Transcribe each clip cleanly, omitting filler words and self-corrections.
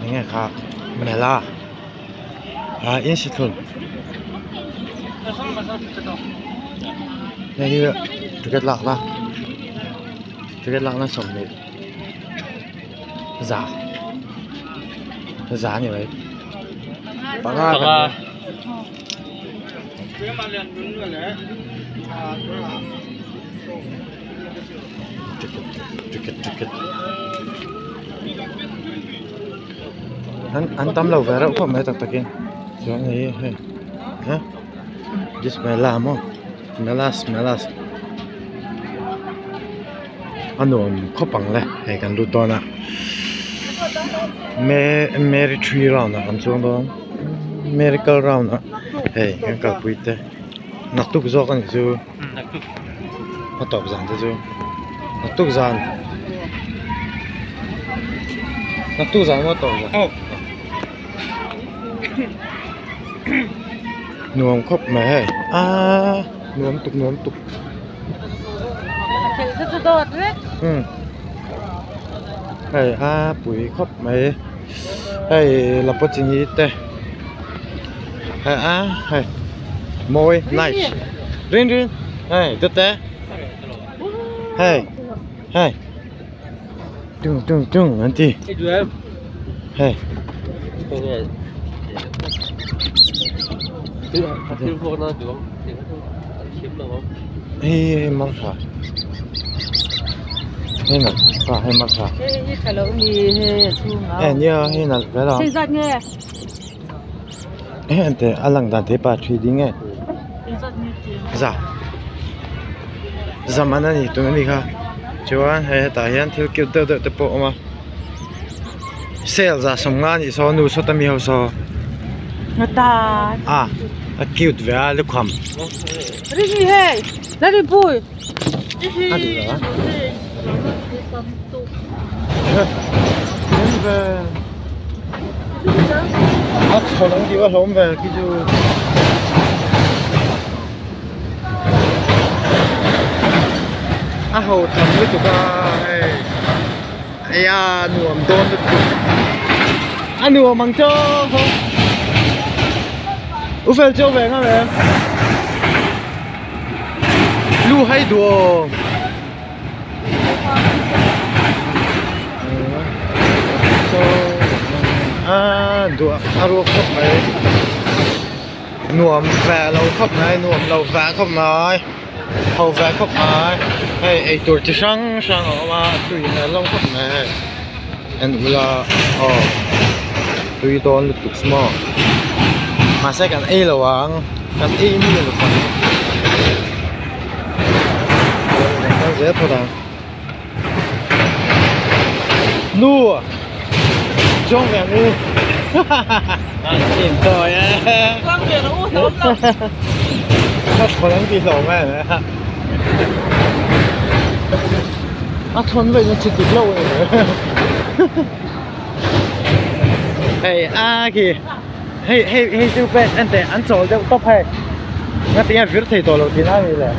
Enge kha mela ah in si thlun hei hi ticket lak na ticket lak na 20 za za a ni mai panga kan ticket ticket ticket an an tam lo ve reuh khawp mai tak takin chuan hei hei ha this mela maw melas melas a nuam khawp ang le hei kan lut dawn a me mary tree round ah kan chuang dawn miracle round ah hei kan kalpui te naktuk zawk a nih chu. A tawp zan te chu naktuk zan naktuk zan maw tawp zan nuam khawp mai hei aaa nuam tuk nuam tuk umm hei a pui khawp mai hei lapawchini te hei a hei. Mawi nice rin rin hei tete hei hei tung tung tung an ti hei hei mar tha hei nalh pa hei mar tha hei nia hei nalh vel a. Heng a lang dan te pa thi ding e za zaman a ni tun a ni kha chuan hei hetah hian thil cute deuh deuh te pawh a awm a sale zah sawmnga a nih saw nu sawta mi ho saw a a cute ve a lukham a duh lo a. A chhawn ang tih a hlawm ve khi chu a ho tham lutuk a hei hei a nuam dawn lutuk a nuam ang chaw u fel chaw ve ngam em lu hai duh. A duah a ruak khawp mai nuam ve lo khawp mai nuam lo ve khawp mai ho ve khawp mai hei eitur chi hrang hrang a awm a tui hmel hlawm khawp mai hei en ula aw tui dawn lutuk maw mahse kan ei lo ang kan ei mi lo ang. Zel phawt ang nu chuang ve ang u in tawi e Chuang ve rawh u hlawm lo ka thawn an ti hlawm em e a thawn veih na chi dik lo em hei a khi hei hei hei chu pek en teh an chawl deuh tawp hei nga tinge vir thei tawh lo tihna a ni le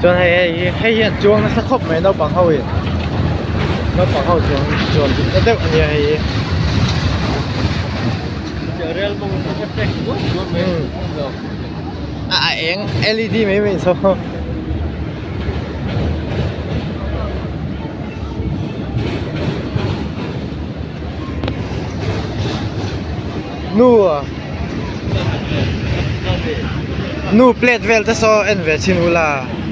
chuan hei hei hi hei hi an chuang nasa khawp mai naupang ho in naupang ho chuan chuan duh na deuh a nia hei hi a a eng led mai mai saw. Nu nu plate vel te saw en ve chin ula.